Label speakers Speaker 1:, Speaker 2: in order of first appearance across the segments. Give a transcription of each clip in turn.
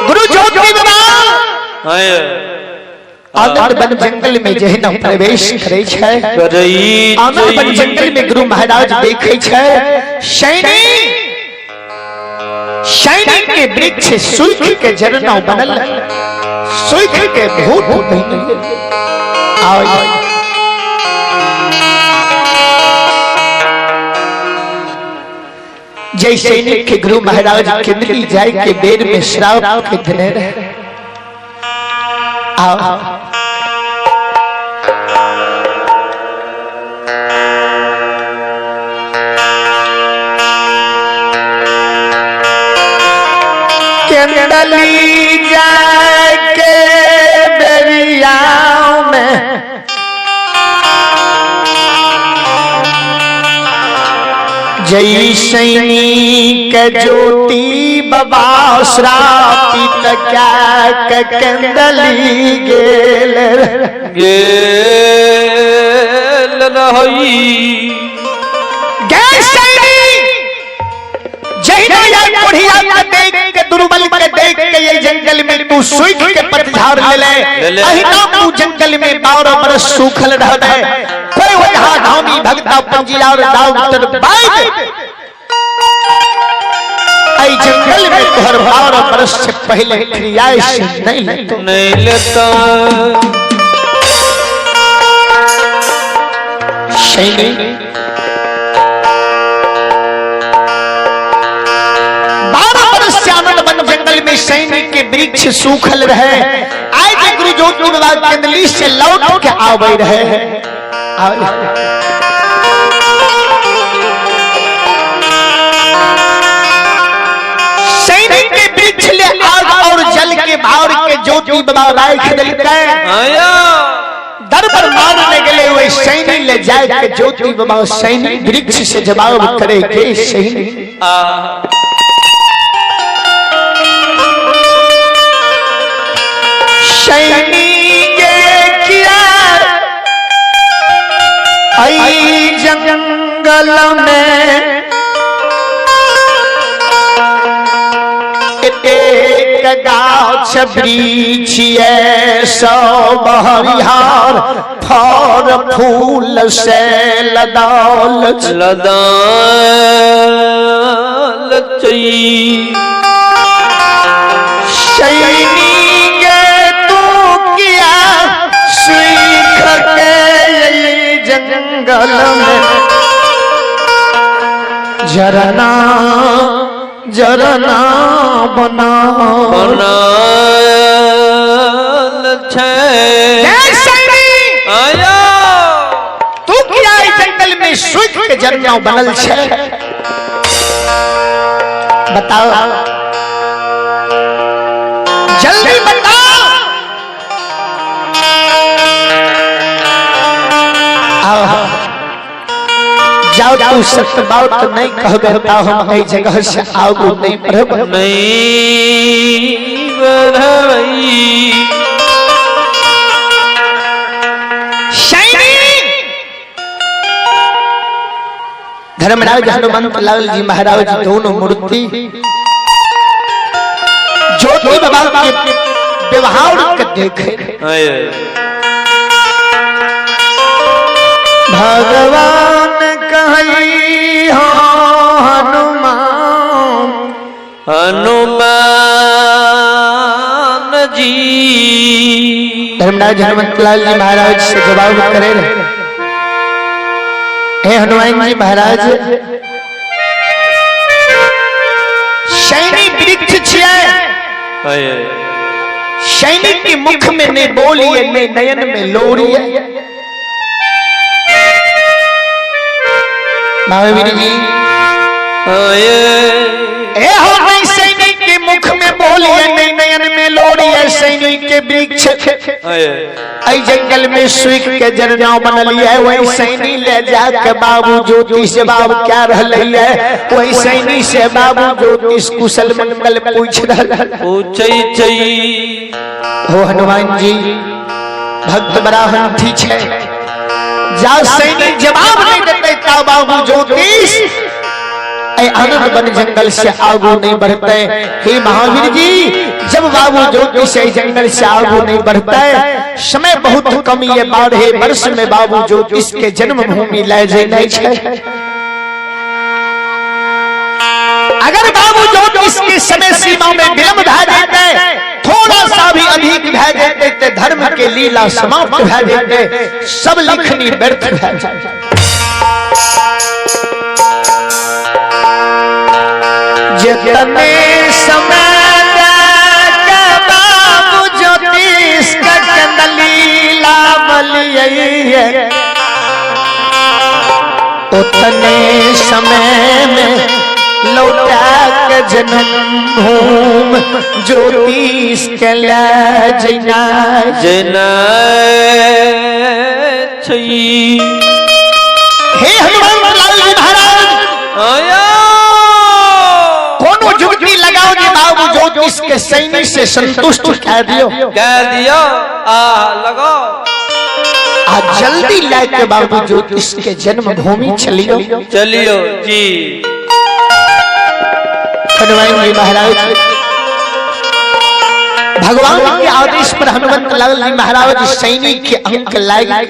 Speaker 1: गुरु ज्योति बाबा आनंद वन जंगल में जहिना प्रवेश करे छै, आनंद वन जंगल में गुरु महाराज देखे छै सैनी सैनी के वृक्ष सूख के झरना बनल, सूख के भूत बन आओ। जय सैनिक के गुरु महाराज केंद्री जाय के बेर में श्राप के देने रहे। आओ केंदली जाय के बेरिया में जय सैनिक ज्योति बाबा श्रापित क्या कंदली गेल
Speaker 2: गेल रहई
Speaker 1: गे सैनिक जहिना या कोढ़िया के देख के दुर्बल के देख के ये जंगल में तू सूख के पतझाड़ ले ले, अहिना तू जंगल में 12 बरस सूखल रहबे। कोई ओझा धामी भगता पंजिया और डॉक्टर वैद्य ऐ जंगल में तोहर 12 बरस से पहले क्रिया से नहीं लेतो,
Speaker 2: नहीं लेता।
Speaker 1: सैनिक 12 बरस से आनंद वन जंगल में सैनिक के वृक्ष सूखल रहे। आए जे गुरु ज्योति बाबा केंदली से लौट के आवे रहे। सैनिक के वृक्ष ले आग और जल के भार के ज्योति बाबा राख दिलकै।
Speaker 2: आया
Speaker 1: दर पर मारने गेले वही सैनिक ले जाए के ज्योति बाबा सैनिक वृक्ष से जवाब करे के सैनिक। सैनिक किया ऐ जंगल में एक गाछ वृक्ष सब हरिहर फर फूल से लदाल
Speaker 2: लदाल चई।
Speaker 1: सैनिक तू किया सीख के जंगल में झरना झरना बना
Speaker 2: बनल छै। आया
Speaker 1: तू किया जंगल में सूख के झरना बनल छै? बताओ जल्दी बताओ। आओ जाओ तू सत्य बात नहीं कहबे तो हम एहि जगह से आगू नहीं बढ़ब,
Speaker 2: नहीं बढ़बई।
Speaker 1: धर्मराज हनुमंत लाल जी महाराज दोनों मूर्ति ज्योति बाबा के व्यवहार के देखे। भगवान कही हो हनुमान,
Speaker 2: हनुमान जी।
Speaker 1: धर्मराज हनुमंत लाल जी महाराज से जवाब करे रहे। हे हनुमान जी महाराज, सैनी वृक्ष छियै, सैनिक के मुख में ने बोलिए ने नयन में लोरिए। महावीर जी ए हो नहीं सैनिक के मुख में बोलिए ने नयन में लोरिए। सैनिक के वृक्ष ऐ जंगल में सूख के जरना बनली है, वही सैनी ले जाके बाबू ज्योतिष बाबू क्या रहले है, वही सैनी से बाबू ज्योतिष कुशल मंगल पूछ रहल
Speaker 2: पूछै छै।
Speaker 1: हो हनुमान जी भक्त बराहन ठीक है, जा सैनी जवाब नहीं देते ता बाबू ज्योतिष ऐ आनंद वन जंगल से आगू नहीं बढ़ते। हे महावीर जी, जब बाबू ज्योतिष ऐ जंगल से आगू नहीं बढ़ते, समय बहुत कम ये 12 वर्ष में बाबू ज्योतिष के जन्मभूमि ले जेनाइ छै। अगर बाबू ज्योतिष के समय सीमा में विलंब भए जेतै, थोड़ा सा भी अधिक भए जेतै ते धर्म के लीला समाप्त भए जेतै, सब लिखनी व्यर्थ भए जाए। जितने समय के बाबू ज्योतिष के लीला बलियै, उतने समय में लौटा के जन्म भूम ज्योतिष के ले जइनाइ
Speaker 2: जेनाइ छै।
Speaker 1: हे हनुमान लाल जी महाराज,
Speaker 2: आया
Speaker 1: कोनो जुगती लगाओ जी बाबू ज्योतिष के सैनिक से संतुष्ट कह दियो,
Speaker 2: कह दियो, आ लगाओ,
Speaker 1: आ जल्दी लाके बाबू ज्योतिष के जन्मभूमि चलियो
Speaker 2: चलियो जी।
Speaker 1: हनुमान जी महाराज भगवान के आदेश पर हनुमंत लाल जी महाराज सैनिक के अंक लाग
Speaker 2: गए।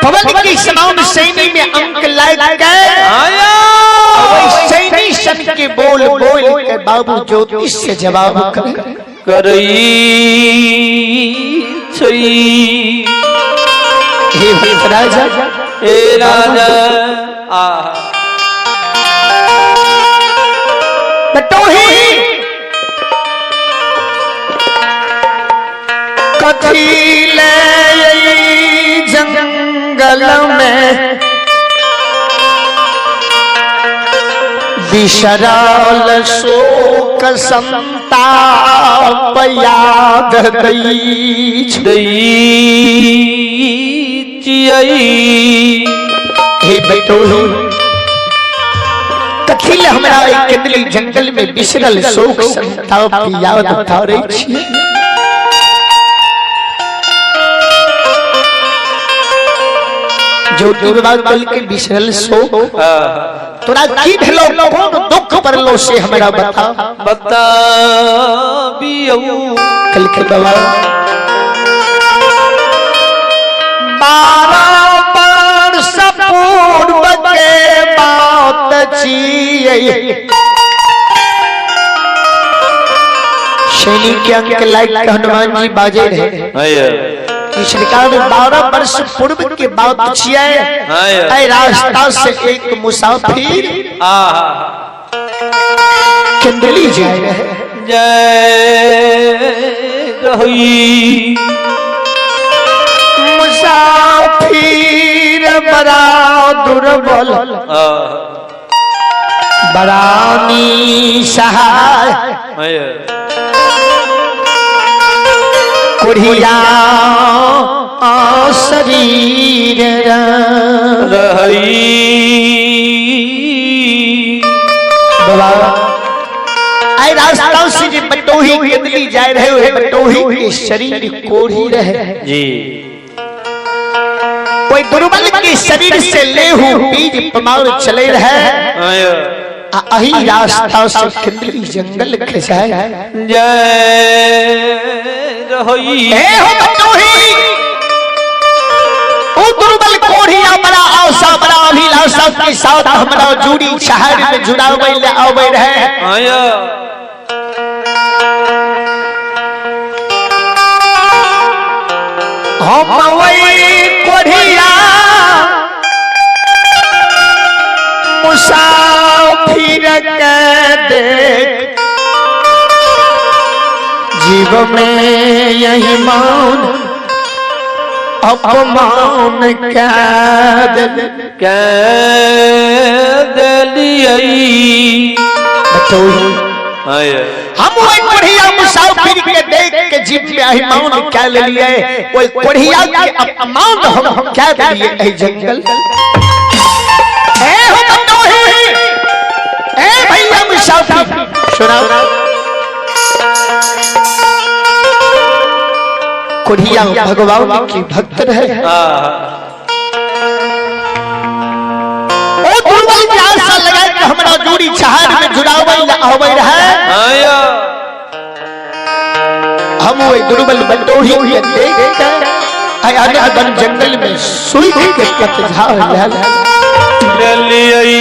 Speaker 1: पवन के समान सैनी में अंक लाग गए। सैनी सन के बोल बोल के बाबू ज्योतिष से जवाब
Speaker 2: करई छै।
Speaker 1: हे भक्त राजा,
Speaker 2: हे राजा, आ
Speaker 1: बटोही कथी ले जंगल में विशराल शोक संताप याद दई
Speaker 2: चियई।
Speaker 1: हे बटोही, कथी ले हमरा केंद्री जंगल में बिसरल शोक संताप याद उतारै छी। ज्योति बाबा कल के बिसरल शोक तोरा की भेलो, कौन दुख पड़लो से हमरा बता
Speaker 2: बताबियौ।
Speaker 1: कल के बाबा 12 वर्ष पूर्व के बात छियै, शनि के अंक लाइक हनुमान जी बाजे रहे कि सरकार 12 वर्ष पूर्व के बात छियै, ऐ रास्ता से एक मुसाफिर केंद्री जाए रहे।
Speaker 2: जय रही
Speaker 1: मुसाफिर बड़ा दुर्बल बड़ा निसहाय कुढ़िया शरीर
Speaker 2: रही।
Speaker 1: बाबा आए रास्ता से जे बटोही केंद्री जाए रहे हुए बटोही के शरीर कोढ़ी रहे
Speaker 2: जी।
Speaker 1: कोई दुर्बल के शरीर से लेहू बीज पमार चले रहे, अही रास्ता से केंद्री जंगल के जाए
Speaker 2: जय रही।
Speaker 1: ए हो बटोही, ओ दुर्बल कोढ़िया बड़ा आशा बड़ा अभिलाषा के साथ हमरा जुड़ी शहर में जुड़ावे ले आवे रहे। हम वही कोढ़िया मुसाफिर के देख जीव में यही मान अपमान
Speaker 2: कै दिलियै।
Speaker 1: हम वही कोढ़िया मुसाफिर के देख के जीव में अभिमान क्या ले लिए, वही कोढ़िया के अपमान हम क्या दिए ए जंगल। ए हो बटोही, ए भैया मुसाफिर सुनाओ, कोढ़िया भगवान की भक्त रहे। छहार में जुड़ावे ला आवे रहे।
Speaker 2: आया।
Speaker 1: हम वही दुर्बल बटोही के देख के आय अन जंगल में सुई के पतझाड़
Speaker 2: ले लियै।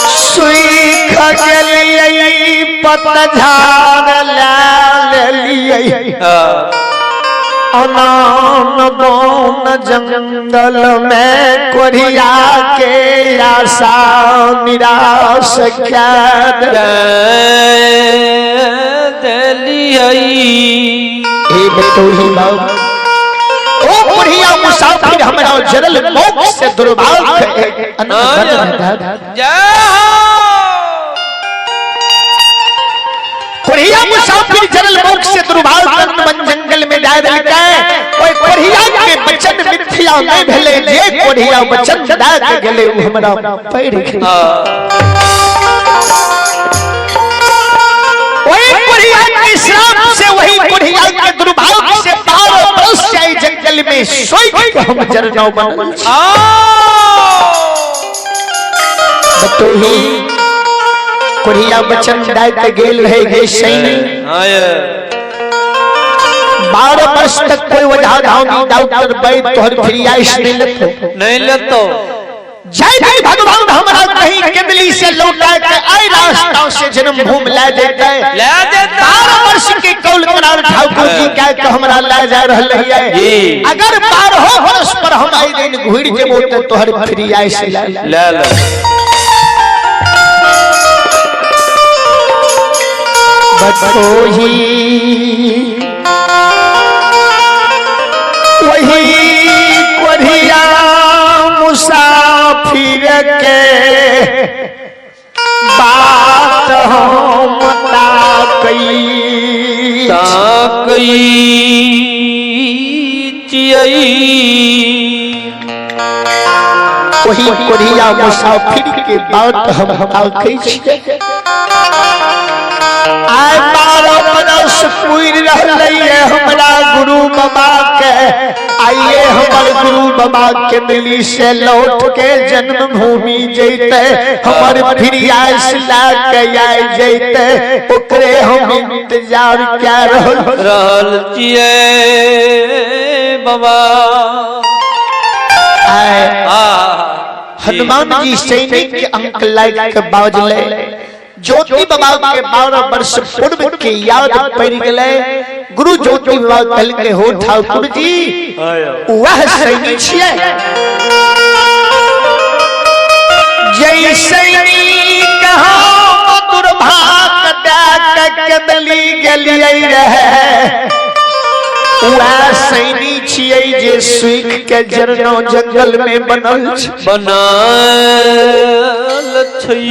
Speaker 1: सुई खगलियै पतझाड़ ले लियै। अनान बन जंगल में कोरिया के आशा निराश क्या
Speaker 2: देलियै।
Speaker 1: हे बटोही बाबू, ओ बुढ़िया मुसाफिर हमरा जरल मोक्ष से दुर्भाग्य।
Speaker 2: जय हो।
Speaker 1: कोढ़िया मुसाफिर जरल मोक्ष से दुर्भाग्य वन जंगल में जाय देलकै। ओइ कोढ़िया के वचन मिथ्या नहीं भेलै, जे कोढ़िया वचन दए के गेलै उ हमरा पैर गेलै। वही कोढ़िया के श्राप से, वही कोढ़िया के दुर्भाग्य से 12 बरस जाय जंगल में सोई के हम जरनौ बनल छी। बटोही कोढ़िया वचन दए के गेल रहे गे सैनी। 12 वर्ष तक कोई वजह धामी डॉक्टर बैद तोहर फ्रियाइश नहीं लेतो,
Speaker 2: नहीं लेतो।
Speaker 1: जय भी भगवान हमरा कहीं केंदली से लौटा के आए रास्ता से जन्म भूमि ले देते,
Speaker 2: ले देता।
Speaker 1: 12 वर्ष के कौल करार ठाकुर जी क्या के हमरा ले जा रहल है। अगर 12 वर्ष पर हम आई दिन घुर जेबो तो तोहर फ्रियाइश ले
Speaker 2: ले ले।
Speaker 1: बटोही वही कोढ़िया मुसाफिर के बात हम ताकई
Speaker 2: ताकई चियै।
Speaker 1: वही कोढ़िया मुसाफिर के बात हम ताकई छियै। आय 12 बरस पूरि रहलै है हमरा गुरु बाबा के। आइए हमर गुरु बाबा के दिल्ली से लौट के जन्मभूमि जैते, हमर फिरियास ला के आय जैते, ओकरे हम इंतजार क्या रहल
Speaker 2: रहल छियै बाबा।
Speaker 1: आय हनुमान जी सैनिक के अंक लाइक के बाजले। ज्योति बाबा के 12 वर्ष पूर्व के याद पड़ गए। गुरु ज्योति बाबा कहलके हो ठाकुर जी, वह सैनी छियै जय सैनी कहाँ दुर्भाग दए के दली गेलियै रहे, वह सैनी छियै जे सुख के जरनो जंगल में बनल छै,
Speaker 2: बनल छै।